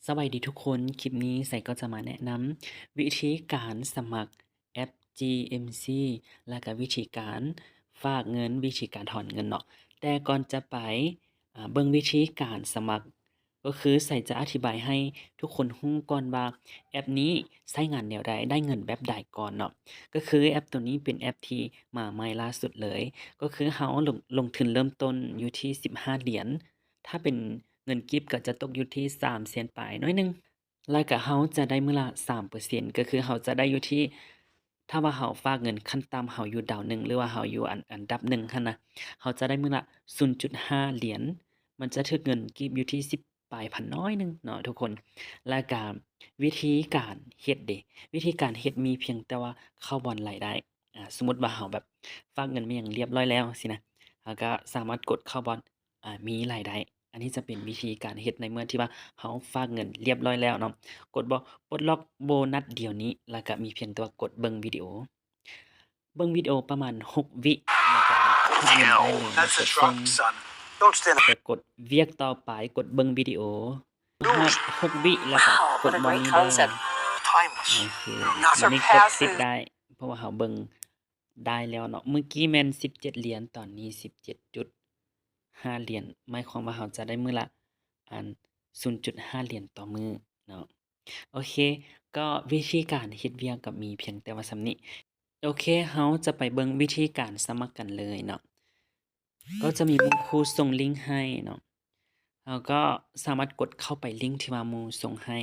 ສະບາຍດີທຸກຄົນ, ຄລິບນີ້ໄຊກໍຈະມາແນະນຳວິທີການສະໝັກແອັບ ຈີເອັມຊີ ແລະກະວິທີການຝາກເງິນ, ວິທີການຖອນເງິນເນາະ. ແຕ່ກ່ອນຈະໄປ ອາ ເບິ່ງວິທີການສະໝັກ ກໍຄືໄຊຈະອະທິບາຍໃຫ້ທຸກຄົນຮູ້ກ່ອນວ່າແອັບນີ້ໃຊ້ງານແນວໃດ, ໄດ້ເງິນແບບໃດກ່ອນເນາະ. ກໍຄືແອັບໂຕນີ້ເປັນແອັບທີ່ມາໃໝ່ລ່າສຸດເລີຍ, ກໍຄືເຮົາລົງ ລົງທຶນເລີ່ມຕົ້ນຢູ່ທີ່ສິບຫ້າຫຼຽນ, ຖ້າເປັນເງິນກີບກໍຈະຕົກຢູ່ທີ່ສາມແສນປາຍໜ້ອຍໜຶ່ງ. ແລ້ວກະເຮົາຈະໄດ້ມື້ລະສາມເປີເຊັນ, ກໍຄືເຮົາຈະໄດ້ຢູ່ທີ່ ຖ້າວ່າເຮົາຝາກເງິນຂັ້ນຕ່ຳ ເຮົາຢູ່ດາວໜຶ່ງ ຫຼືວ່າເຮົາຢູ່ອັນ ອັນດັບໜຶ່ງຫັ້ນນະ, ເຮົາຈະໄດ້ມື້ລະສູນຈຸດຫ້າຫຼຽນ, ມັນຈະຖືກເງິນກີບຢູ່ທີ່ສິບປາຍພັນໜ້ອຍໜຶ່ງເນາະທຸກຄົນ. ແລ້ວກະວິທີການເຮັດເດ, ວິທີການເຮັດມີພຽງແຕ່ວ່າເຂົ້າບ່ອນລາຍໄດ້. ອາ ສົມມຸດວ່າເຮົາແບບຝາກເງິນມາຫຍັງລຽບຮ້ອຍແລ້ວຊີ້ນະ, ເຮົາກໍສາມາດກົດເຂົ້າບ່ອນ ອາ ມີລາຍໄດ້. ອັນນີ້ຈະເປັນວິທີການເຮັດໃນເມື່ອທີ່ວ່າເຮົາຝາກເງິນລຽບຮ້ອຍແລ້ວເນາະ. ກົດບໍ່ ປົດລັອກໂບນັດດຽວນີ້ ແລ້ວກະມີພຽງແຕ່ວ່າກົດເບິ່ງວິດີໂອ. ເບິ່ງວິດີໂອປະມານຫົກວິ ແລ້ວກະຮັບເງິນໄດ້ເລີຍ. ແລ້ວກົດສົ່ງ ແລ້ວກົດວຽກຕໍ່ໄປ, ກົດເບິ່ງວິດີໂອຮອດຫົກວິ ແລ້ວກະກົດບ່ອນນີ້ໄດ້ເລີຍ. ໂອເຄ ບັດນີ້ກົດປິດໄດ້, ເພາະວ່າເຮົາເບິ່ງ ໄດ້ແລ້ວເນາະ. ມື້ກີ້ແມ່ນສິບເຈັດຫຼຽນ, ຕອນນີ້ສິບເຈັດຈຸດຫ້າຫຼຽນ, ໝາຍຄວາມວ່າເຮົາຈະໄດ້ມື້ລະ ອັນ ສູນຈຸດຫ້າຫຼຽນຕໍ່ມື້ເນາະ. ໂອເຄ ກໍວິທີການເຮັດວຽກກໍມີພຽງແຕ່ວ່າສ່ຳນີ້. ໂອເຄ ເຮົາຈະໄປເບິ່ງວິທີການສະໝັກກັນເລີຍເນາະ. ກໍຈະມີໝູ່ຄູ່ສົ່ງລິ້ງໃຫ້ເນາະ. ເຮົາກໍສາມາດກົດເຂົ້າໄປລິ້ງທີ່ວ່າໝູ່ສົ່ງໃຫ້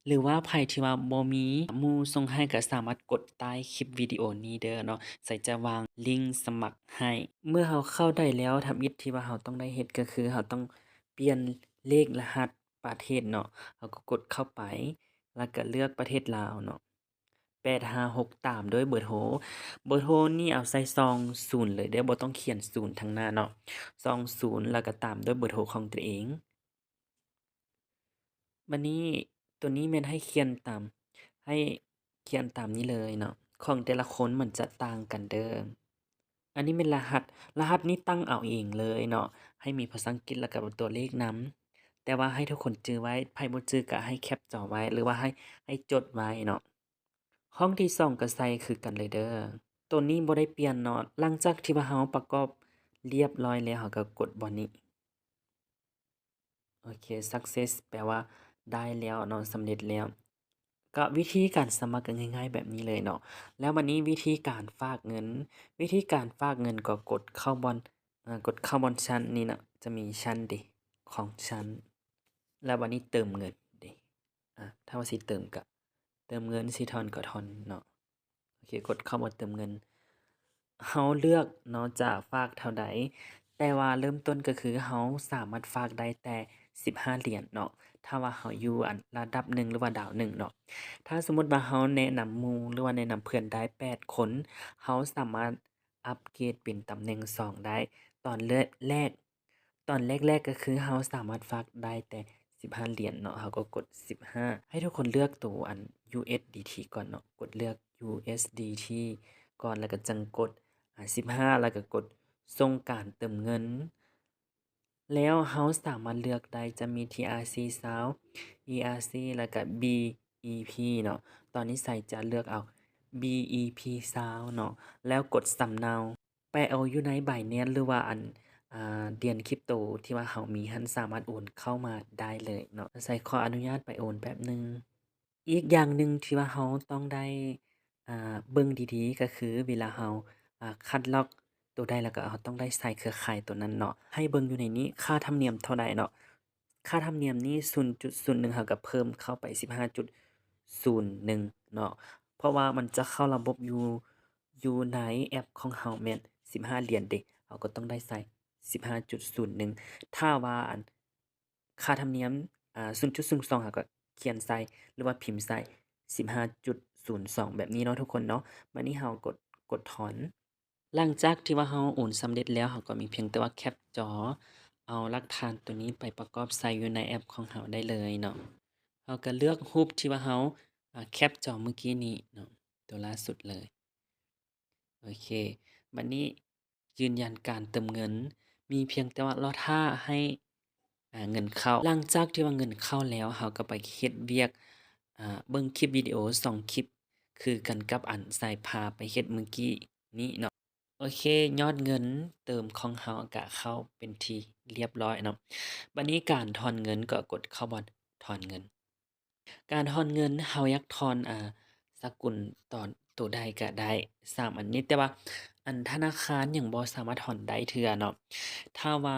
ຫຼືວ່າໃຜທີ່ວ່າບໍ່ມີໝູ່ສົ່ງໃຫ້ກໍສາມາດກົດໃຕ້ຄລິບວິດີໂອນີ້ເດີເນາະ, ໄຊຈະວາງລິ້ງສະໝັກໃຫ້. ເມື່ອເຮົາເຂົ້າໄດ້ແລ້ວ, ທຳອິດທີ່ວ່າເຮົາຕ້ອງໄດ້ເຮັດກໍຄືເຮົາຕ້ອງປ່ຽນເລກລະຫັດປະເທດເນາະ. ເຮົາກໍກົດເຂົ້າໄປ ແລ້ວກໍເລືອກປະເທດລາວເນາະ. ແປດຫ້າຫົກ ຕາມດ້ວຍເບີໂທ. ເບີໂທນີ້ເອົາໃສ່ຊ່ອງສູນເລີຍເດີ້, ບໍ່ຕ້ອງຂຽນສູນທາງໜ້າເນາະ, ຊ່ອງສູນ ແລ້ວກໍຕາມດ້ວຍເບີໂທຂອງຕົວເອງ. ບັດນີ້ ຕົວນີ້ແມ່ນໃຫ້ຂຽນຕາມ ໃຫ້ຂຽນຕາມນີ້ເລີຍເນາະ, ຂອງແຕ່ລະຄົນມັນຈະຕ່າງກັນເດີ້. ອັນນີ້ແມ່ນລະຫັດ, ລະຫັດນີ້ຕັ້ງເອົາເອງເລີຍເນາະ, ໃຫ້ມີພາສາອັງກິດແລ້ວກໍຕົວເລກນຳ. ແຕ່ວ່າໃຫ້ທຸກຄົນຈື່ໄວ້, ໃຜບໍ່ຈື່ກໍໃຫ້ແຄປຈໍໄວ້ ຫຼືວ່າໃຫ້ ໃຫ້ຈົດໄວ້ເນາະ. ຫ້ອງທີສອງກໍໃສ່ຄືກັນເລີຍເດີ້. ໂຕນີ້ບໍ່ໄດ້ປ່ຽນເນາະ, ຫຼັງຈາກທີ່ວ່າເຮົາປະກອບລຽບຮ້ອຍແລ້ວ, ເຮົາກໍກົດບ່ອນນີ້. ໂອເຄ success ແປວ່າໄດ້ແລ້ວເນາະ, ສຳເລັດແລ້ວ. ກໍວິທີການສະໝັກກໍງ່າຍໆແບບນີ້ເລີຍເນາະ. ແລ້ວບັດນີ້ວິທີການຝາກເງິນ, ວິທີການຝາກເງິນກໍກົດເຂົ້າບ່ອນ ອາ ກົດເຂົ້າບ່ອນຊັ້ນນີ້ເນາະ, ຈະມີຊັ້ນເດ ຂອງຊັ້ນ. ແລ້ວບັດນີ້ເຕີມເງິນເດ ອາ ຖ້າວ່າຊິເຕີມກໍເຕີມເງິນ, ຊິຖອນກໍຖອນເນາະ. ໂອເຄ ກົດເຂົ້າບ່ອນເຕີມເງິນ. ເຮົາເລືອກເນາະ ຈະຝາກເທົ່າໃດ, ແຕ່ວ່າເລີ່ມຕົ້ນກໍຄືເຮົາສາມາດຝາກໄດ້ແຕ່ສິບຫ້າຫຼຽນເນາະ, ຖ້າວ່າເຮົາຢູ່ອັນລະດັບໜຶ່ງ ຫຼືວ່າດາວໜຶ່ງເນາະ. ຖ້າສົມມຸດວ່າເຮົາແນະນຳໝູ່ ຫຼືວ່າແນະນຳເພື່ອນໄດ້ແປດຄົນ, ເຮົາສາມາດອັບເກຣດເປັນຕຳແໜ່ງສອງໄດ້. ຕອນແລກ ຕອນແລກໆກໍຄືເຮົາສາມາດຝາກໄດ້ແຕ່ສິບຫ້າຫຼຽນເນາະ, ເຮົາກໍກົດສິບຫ້າ. ໃຫ້ທຸກຄົນເລືອກໂຕອັນ USDT ກ່ອນເນາະ, ກົດເລືອກ USDT ກ່ອນ ແລ້ວກໍຈັ່ງກົດ ອາ ສິບຫ້າ ແລ້ວກໍກົດສົ່ງການເຕີມເງິນ. ແລ້ວເຮົາສາມາດເລືອກໄດ້ ຈະມີ TRC ຊາວ ERC ແລ້ວກໍ BEP ເນາະ. ຕອນນີ້ໄຊຈະເລືອກເອົາ BEP ຊາວເນາະ, ແລ້ວກົດສຳເນົາ. ໄປເອົາຢູ່ໃນ Binance ຫຼືວ່າອັນ ອາ ຫຼຽນຄຣິບໂຕທີ່ວ່າເຮົາມີຫັ້ນ ສາມາດໂອນເຂົ້າມາໄດ້ເລີຍເນາະ. ໄຊຂໍອະນຸຍາດໄປໂອນແປັບໜຶ່ງ. ອີກຢ່າງໜຶ່ງທີ່ວ່າເຮົາຕ້ອງໄດ້ ອາ ເບິ່ງດີໆ ກໍຄືເວລາເຮົາ ອາ ຄັດລອກໂຕໃດ ແລ້ວກໍເຮົາຕ້ອງໄດ້ໃສ່ເຄືອຂ່າຍໂຕນັ້ນເນາະ. ໃຫ້ເບິ່ງຢູ່ໃນນີ້ ຄ່າທຳນຽມເທົ່າໃດເນາະ. ຄ່າທຳນຽມນີ້ ສູນຈຸດສູນໜຶ່ງ ເຮົາກໍເພີ່ມເຂົ້າໄປ ສິບຫ້າຈຸດສູນໜຶ່ງເນາະ, ເພາະວ່າມັນຈະເຂົ້າລະບົບຢູ່ ຢູ່ໃນແອັບຂອງເຮົາແມ່ນສິບຫ້າຫຼຽນເດ, ເຮົາກໍຕ້ອງໄດ້ໃສ່ສິບຫ້າຈຸດສູນໜຶ່ງ. ຖ້າວ່າອັນ ຄ່າທຳນຽມ ອາ ສູນຈຸດສູນສອງ ເຮົາກໍຂຽນໃສ່ ຫຼືວ່າພິມໃສ່ສິບຫ້າຈຸດສູນສອງ ແບບນີ້ເນາະທຸກຄົນເນາະ. ບາດນີ້ເຮົາກົດ ກົດຖອນ. ຫຼັງຈາກທີ່ວ່າເຮົາໂອນສຳເລັດແລ້ວ, ເຮົາກໍມີພຽງແຕ່ວ່າແຄບຈໍ ເອົາຫຼັກຖານໂຕນີ້ໄປປະກອບໃສ່ຢູ່ໃນແອັບຂອງເຮົາໄດ້ເລີຍເນາະ. ເຮົາກໍເລືອກຮູບທີ່ວ່າເຮົາ ອາ ແຄບຈໍມື້ກີ້ນີ້ເນາະ, ໂຕລ່າສຸດເລີຍ. ໂອເຄ ບາດນີ້ຢືນຢັນການເຕີມເງິນ, ມີພຽງແຕ່ວ່າລໍຖ້າໃຫ້ ອ່າ ເງິນເຂົ້າ. ຫຼັງຈາກທີ່ວ່າເງິນເຂົ້າແລ້ວ ເຮົາກໍໄປເຮັດວຽກ ອ່າ ເບິ່ງຄລິບວິດີໂອສອງຄລິບ ຄືກັນກັບອັນສາຍພາໄປເຮັດມື້ກີ້ນີ້ເນາະ. ໂອເຄ, ຍອດເງິນເຕີມຂອງເຮົາກໍເຂົ້າເປັນທີ່ລຽບຮ້ອຍເນາະ. ບັດນີ້ການຖອນເງິນກໍກົດເຂົ້າບ່ອນຖອນເງິນ. ການຖອນເງິນ ເຮົາຢາກຖອນ ອ່າ ສະກຸນຕອນໂຕໃດກໍໄດ້ ສາມອັນນີ້, ແຕ່ວ່າອັນທະນາຄານຍັງບໍ່ສາມາດຖອນໄດ້ເທື່ອເນາະ. ຖ້າວ່າ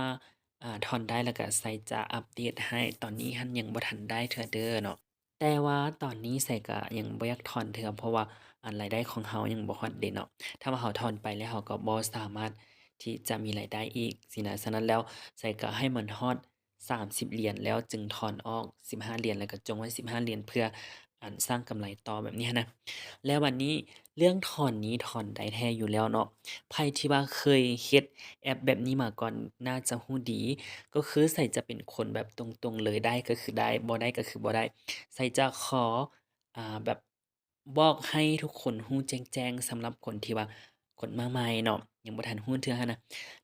ອ່າ ຖອນໄດ້ແລ້ວກໍໃສຈະອັບເດດໃຫ້, ຕອນນີ້ຫັ້ນຍັງບໍ່ທັນໄດ້ເທື່ອເດີເນາະ. ແຕ່ວ່າຕອນນີ້ໃສກໍຍັງບໍ່ຢາກຖອນເທື່ອ ເພາະວ່າອັນລາຍໄດ້ຂອງເຮົາຍັງບໍ່ຮອດເດເນາະ. ຖ້າວ່າເຮົາຖອນໄປແລ້ວເຮົາກໍບໍ່ສາມາດທີ່ຈະມີລາຍໄດ້ອີກຊີ້ນະ. ສະນັ້ນແລ້ວໃສກໍໃຫ້ມັນຮອດ ສາມສິບຫຼຽນແລ້ວຈຶ່ງຖອນອອກສິບຫ້າຫຼຽນ ແລ້ວກໍຈົ່ງໄວ້ສິບຫ້າຫຼຽນ ເພື່ອອັນສ້າງກຳໄລຕໍ່ແບບນີ້ຫັ້ນນະ. ແລ້ວບັດນີ້ເລື່ອງຖອນນີ້ຖອນໄດ້ແທ້ຢູ່ແລ້ວເນາະ. ໃຜທີ່ວ່າເຄີຍເຮັດແອັບແບບນີ້ມາກ່ອນໜ້າຈະຮູ້ດີ, ກໍຄືໃສຈະເປັນຄົນແບບຕົງໆເລີຍ, ໄດ້ກໍຄືໄດ້ ບໍ່ໄດ້ກໍຄືບໍ່ໄດ້. ໃສຈະຂໍ ອ່າ ແບບ ບອກໃຫ້ທຸກຄົນຮູ້ແຈ້ງໆ ສຳລັບຄົນທີ່ວ່າຄົນມາໃໝ່ເນາະ ຍັງບໍ່ທັນຮູ້ເທື່ອຫັ້ນນະ.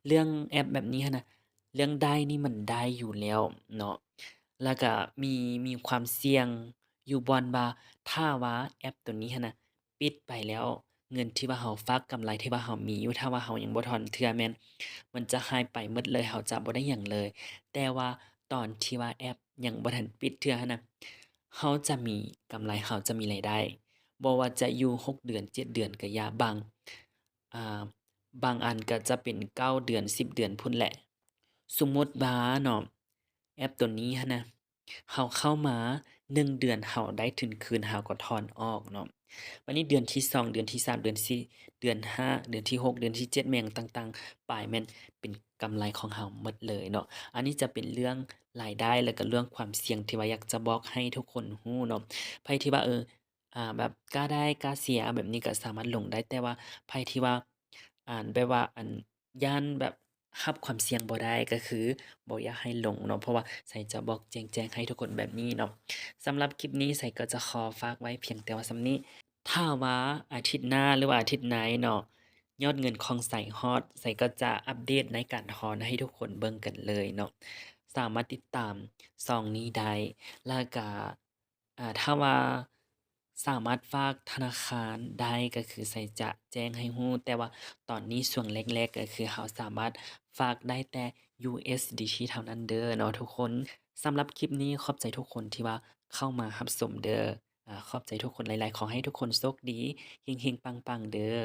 ເລື່ອງແອັບແບບນີ້ຫັ້ນນະ ເລື່ອງໄດ້ນີ້ມັນໄດ້ຢູ່ແລ້ວເນາະ ແລ້ວກະມີ ມີຄວາມສ່ຽງຢູ່ບ່ອນວ່າ ຖ້າວ່າແອັບໂຕນີ້ຫັ້ນນະປິດໄປແລ້ວ ເງິນທີ່ວ່າເຮົາຝາກ ກຳໄລທີ່ວ່າເຮົາມີຢູ່ ຖ້າວ່າເຮົາຍັງບໍ່ຖອນເທື່ອ ແມ່ນມັນຈະຫາຍໄປໝົດເລີຍ ເຮົາຈະບໍ່ໄດ້ຫຍັງເລີຍ. ແຕ່ວ່າຕອນທີ່ວ່າແອັບຍັງບໍ່ທັນປິດເທື່ອຫັ້ນນະ ເຮົາຈະມີກຳໄລ ເຮົາຈະມີລາຍໄດ້ ບໍ່ວ່າຈະຢູ່ຫົກເດືອນ ເຈັດເດືອນກໍຢ່າ, ບາງ ອ່າ ບາງອັນກໍຈະເປັນເກົ້າເດືອນ ສິບເດືອນພຸ້ນແຫຼະ. ສົມມຸດວ່າເນາະ ແອັບໂຕນີ້ຫັ້ນນະ ເຮົາເຂົ້າມາໜຶ່ງເດືອນ ເຮົາໄດ້ທຶນຄືນ ເຮົາກໍຖອນອອກເນາະ. ບັດນີ້ເດືອນທີສອງ ເດືອນທີສາມ ເດືອນທີສີ່ ເດືອນທີຫ້າ ເດືອນທີຫົກ ເດືອນທີເຈັດ ແມ່ນຫຍັງຕ່າງໆ ປາຍແມ່ນເປັນກຳໄລຂອງເຮົາໝົດເລີຍເນາະ. ອັນນີ້ຈະເປັນເລື່ອງລາຍໄດ້ ແລ້ວກໍເລື່ອງຄວາມສ່ຽງທີ່ວ່າຢາກຈະບອກໃຫ້ທຸກຄົນຮູ້ເນາະ. ໃຜທີ່ວ່າ ເອີ ອ່າ ແບບກ້າໄດ້ກ້າເສຍແບບນີ້ກໍສາມາດລົງໄດ້, ແຕ່ວ່າໃຜທີ່ວ່າ ອ່າ ແບບວ່າ ອັນ ຢ້ານແບບຮັບຄວາມສ່ຽງບໍ່ໄດ້ ກໍຄືບໍ່ຢາກໃຫ້ລົງເນາະ, ເພາະວ່າໃສຈະບອກແຈ້ງໆໃຫ້ທຸກຄົນແບບນີ້ເນາະ. ສຳລັບຄລິບນີ້ໃສກໍຈະຂໍຝາກໄວ້ພຽງແຕ່ວ່າສ່ຳນີ້. ຖ້າວ່າອາທິດໜ້າ ຫຼືວ່າອາທິດໃນເນາະ ຍອດເງິນຂອງໃສຮອດ, ໃສກໍຈະອັບເດດໃນການຖອນໃຫ້ທຸກຄົນເບິ່ງກັນເລີຍເນາະ. ສາມາດຕິດຕາມຊ່ອງນີ້ໄດ້ ແລ້ວກະ ອ່າ ຖ້າວ່າສາມາດຝາກທະນາຄານໄດ້ ກໍຄືໃສຈະແຈ້ງໃຫ້ຮູ້, ແຕ່ວ່າຕອນນີ້ຊ່ວງແລກໆ ກໍຄືເຮົາສາມາດຝາກໄດ້ແຕ່ USDT ເທົ່ານັ້ນເດີເນາະທຸກຄົນ. ສຳລັບຄລິບນີ້ ຂອບໃຈທຸກຄົນທີ່ວ່າເຂົ້າມາຮັບຊົມເດີ. ອ່າ ຂອບໃຈທຸກຄົນຫຼາຍໆ. ຂໍໃຫ້ທຸກຄົນໂຊກດີ ເຮັງໆ ປັງໆ ເດີ.